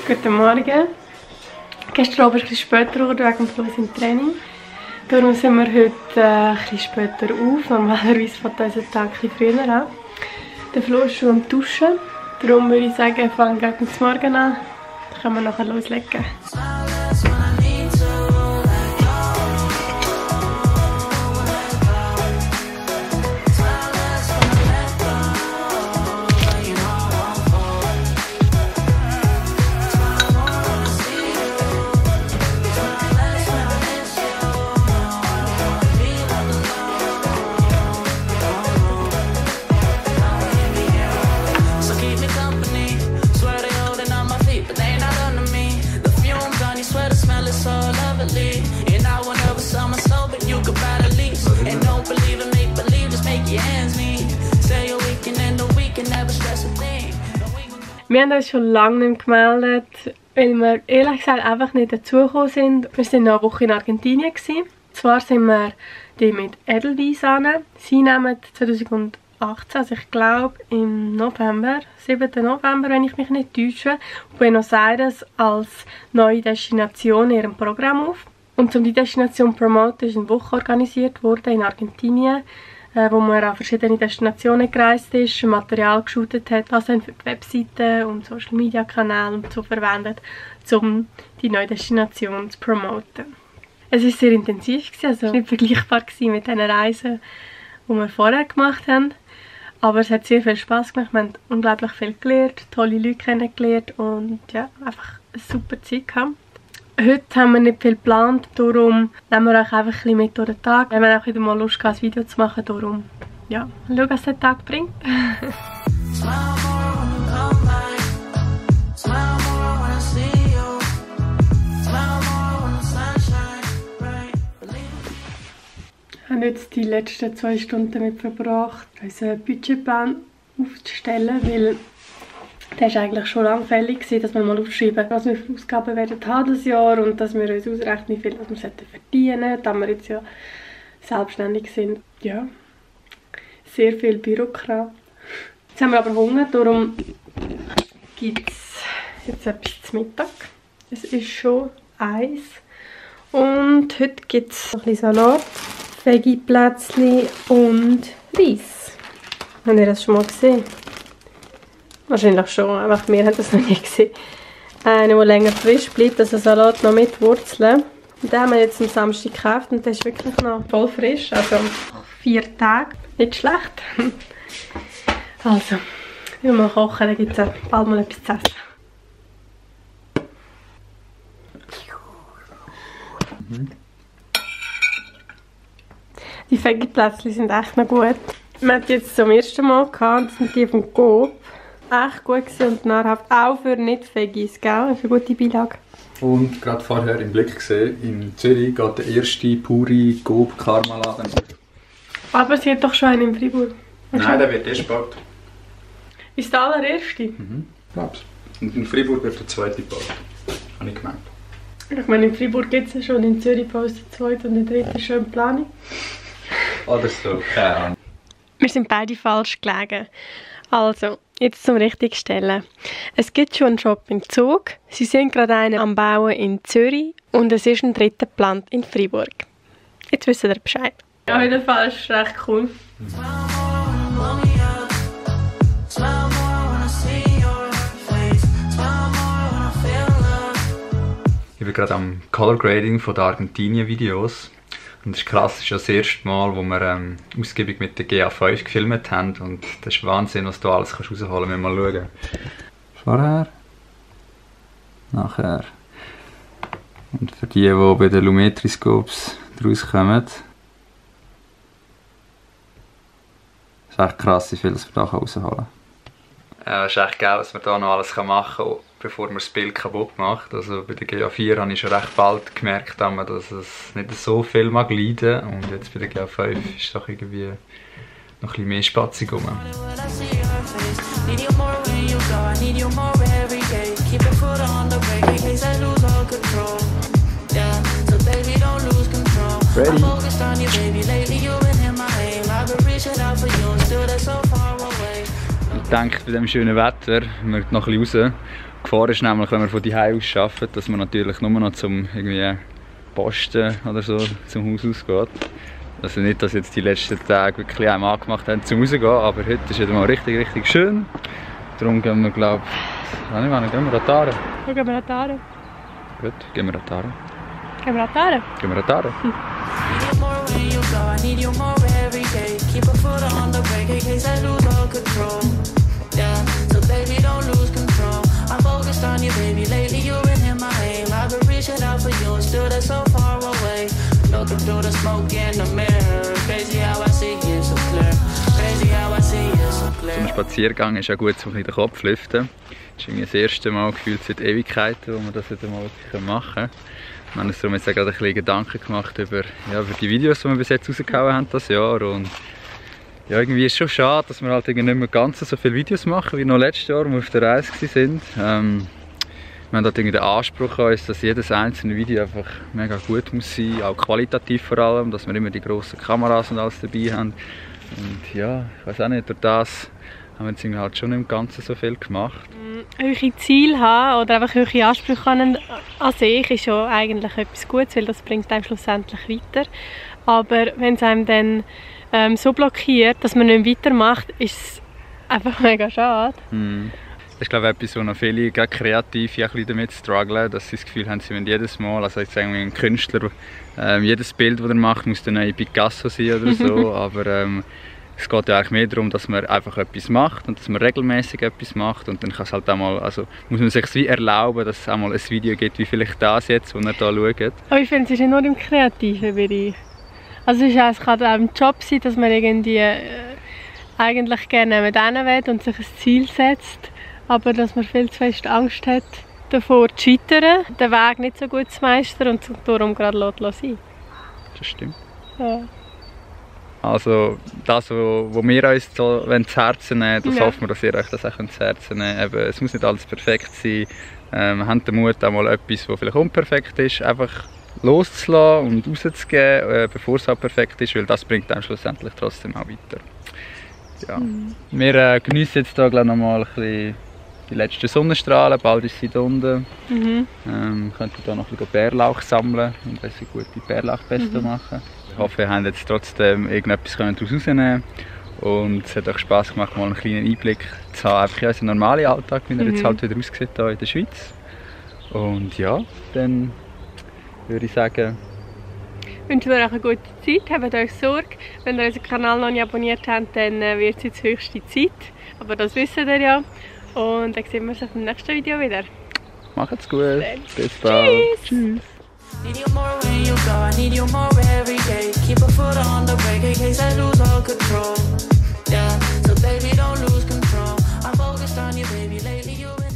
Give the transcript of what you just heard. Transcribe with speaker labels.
Speaker 1: Guten Morgen. Gestern Abend ist es später geworden wegen dem Flo im Training. Darum sind wir heute etwas später auf. Normalerweise fängt unser Tag etwas früher an. Der Flo ist schon am Duschen. Darum würde ich sagen, fangen wir gegen den Morgen an. Dann können wir nachher loslegen. Wir haben uns schon lange nicht gemeldet, weil wir ehrlich gesagt einfach nicht dazugekommen sind. Wir waren noch eine Woche in Argentinien. Zwar sind wir die mit Edelweiss an. Sie nehmen 2018, also ich glaube im November, 7. November, wenn ich mich nicht täusche, Buenos Aires als neue Destination in ihrem Programm auf. Und um die Destination zu promoten, ist eine Woche organisiert worden in Argentinien, wo man an verschiedene Destinationen gereist ist, Material geshootet hat, was dann für die Webseiten und Social Media Kanäle und so verwendet, um die neue Destination zu promoten. Es war sehr intensiv, also nicht vergleichbar mit den Reisen, die wir vorher gemacht haben. Aber es hat sehr viel Spass gemacht, wir haben unglaublich viel gelernt, tolle Leute kennengelernt und ja, einfach eine super Zeit gehabt. Heute haben wir nicht viel geplant, darum nehmen wir euch einfach ein bisschen mit durch den Tag. Wir haben auch wieder mal Lust, ein Video zu machen, darum ja, schauen, was der Tag bringt. Ich habe jetzt die letzten 2 Stunden damit verbracht, unseren Budgetplan aufzustellen, weil der ist eigentlich schon lange fällig gewesen, dass wir mal aufschreiben, was wir für Ausgaben werden haben dieses Jahr und dass wir uns ausrechnen, wie viel wir verdienen sollten, da wir jetzt ja selbstständig sind. Ja, sehr viel Bürokrat. Jetzt haben wir aber Hunger, darum gibt es jetzt etwas zum Mittag. Es ist schon Eis. Und heute gibt es ein bisschen Salat, Veggie-Plätzchen und Reis. Habt ihr das schon mal gesehen? Wahrscheinlich schon, einfach wir haben das noch nie gesehen. Einer, der länger frisch bleibt, also Salat noch mit Wurzeln. Und den haben wir jetzt am Samstag gekauft und der ist wirklich noch voll frisch, also 4 Tage. Nicht schlecht. Also, wir mal kochen, dann gibt es bald mal etwas zu essen. Die Veggie-Plätzchen sind echt noch gut. Wir hatten jetzt zum ersten Mal gehabt, das sind die vom Coop. Echt gut gewesen und nahrhaft, auch für Nicht-Veggies, gell? Das ist eine gute Beilage.
Speaker 2: Und gerade vorher im Blick gesehen, in Zürich geht der erste pure Coop-Karma-Laden auf.
Speaker 1: Aber sie hat doch schon einen in Fribourg.
Speaker 2: Nein, der wird erst gebaut.
Speaker 1: Ist der allererste?
Speaker 2: Mhm, glaub's. Und in Fribourg wird der zweite gebaut. Habe ich gemeint.
Speaker 1: Ich meine, in Fribourg gibt es ja schon, in Zürich baut der zweite und der dritte ist schon in Planung.
Speaker 2: Oder so, keine Ahnung.
Speaker 1: Wir sind beide falsch gelegen. Also, jetzt zum Richtigstellen. Es gibt schon einen Shop im Zug, sie sind gerade einen am Bauen in Zürich und es ist ein dritter geplant in Fribourg. Jetzt wisst ihr Bescheid. Ja, auf jeden Fall ist es recht cool.
Speaker 2: Ich bin gerade am Color Grading von den Argentinien-Videos. Und das ist krass, das ist ja das erste Mal, wo wir ausgiebig mit der GA5 gefilmt haben. Und das ist Wahnsinn, was du alles rausholen kannst. Wir mal schauen. Vorher. Nachher. Und für die, die bei den Lumetri-Scopes rauskommen. ist echt krass, wie viel wir hier rausholen können. Ja, es ist echt geil, was man hier noch alles machen kann, bevor man das Bild kaputt macht. Also bei der GA4 habe ich schon recht bald gemerkt, dass es nicht so viel mag leiden. Und jetzt bei der GA5 ist es doch irgendwie noch ein bisschen mehr spatzig rum. Ready? Ich denke, bei diesem schönen Wetter, wir noch ein bisschen raus, Gefahr ist nämlich, wenn man von die Hause aus arbeitet, dass man natürlich nur noch zum irgendwie Posten oder so zum Haus ausgeht. Also nicht, dass jetzt die letzten Tage wirklich einem angemacht haben zum Rausgehen, aber heute ist wieder mal richtig, richtig schön. Darum gehen wir, glaube ich, gehen wir an die Aare.
Speaker 1: Wo gehen wir an die Aare?
Speaker 2: Gut, gehen wir an die Aare.
Speaker 1: Gehen wir an die Aare?
Speaker 2: Gehen wir an die Aare. So ein Spaziergang ist ja gut, um den Kopf zu lüften. Das ist irgendwie das erste Mal gefühlt seit Ewigkeiten, wo wir das wieder mal wirklich machen können. Wir haben uns darum jetzt gerade ein bisschen Gedanken gemacht über die Videos, die wir bis jetzt rausgehauen haben das Jahr. Und ja, irgendwie ist es schon schade, dass wir halt nicht mehr ganz so viele Videos machen wie noch letztes Jahr, als wir auf der Reise waren. Wir haben halt irgendwie den Anspruch an uns, dass jedes einzelne Video einfach mega gut muss sein, auch qualitativ vor allem, dass wir immer die grossen Kameras und alles dabei haben. Und ja, ich weiß auch nicht, durch das haben wir jetzt halt schon im Ganzen so viel gemacht.
Speaker 1: Hohe Ziele haben oder einfach hohe Ansprüche an sich ist ja eigentlich etwas Gutes, weil das bringt einem schlussendlich weiter. Aber wenn es einem dann so blockiert, dass man nicht weitermacht, ist es einfach mega schade.
Speaker 2: Das ist, glaube ich, etwas, wo noch viele Kreative damit strugglen, dass sie das Gefühl haben, sie wollen jedes Mal, also jetzt irgendwie ein Künstler, jedes Bild, das er macht, muss der neue Picasso sein oder so, aber es geht ja eigentlich mehr darum, dass man einfach etwas macht und dass man regelmäßig etwas macht und dann kann es halt auch mal, also muss man sich wie erlauben, dass es auch mal ein Video gibt, wie vielleicht das jetzt, wo ihr da schaut.
Speaker 1: Aber ich finde, es ist ja nur im kreativen Bereich. Also es kann auch im Job sein, dass man irgendwie eigentlich gerne mit denen will und sich ein Ziel setzt, aber dass man viel zu fest Angst hat, davor zu scheitern, den Weg nicht so gut zu meistern und darum gerade sein.
Speaker 2: Das stimmt.
Speaker 1: Ja.
Speaker 2: Also das, was wir uns so zu Herzen nehmen, das hoffen wir, dass ihr euch das auch zu Herzen nehmen könnt. Es muss nicht alles perfekt sein. Wir haben den Mut, auch mal etwas, was vielleicht unperfekt ist, einfach loszulassen und rauszugeben, bevor es auch perfekt ist, weil das bringt dann schlussendlich trotzdem auch weiter. Ja. Wir genießen jetzt hier noch mal ein bisschen die letzten Sonnenstrahlen, bald ist sie da unten. Wir könnten hier noch ein bisschen Bärlauch sammeln und eine gute Bärlauchpesto machen. Ich hoffe, wir haben jetzt trotzdem irgendetwas daraus rausnehmen und es hat euch Spass gemacht, mal einen kleinen Einblick zu haben, einfach in unseren normalen Alltag, wie er jetzt halt wieder aussieht hier in der Schweiz. Und ja, dann würde ich sagen,
Speaker 1: wünschen wir euch eine gute Zeit, habt euch Sorge. Wenn ihr unseren Kanal noch nicht abonniert habt, dann wird es jetzt höchste Zeit. Aber das wisst ihr ja. Und dann sehen wir uns im nächsten Video wieder.
Speaker 2: Macht's gut. Bis bald. Tschüss.
Speaker 3: Need you more when you go, I need you more every day. Keep a foot on the brake in case I lose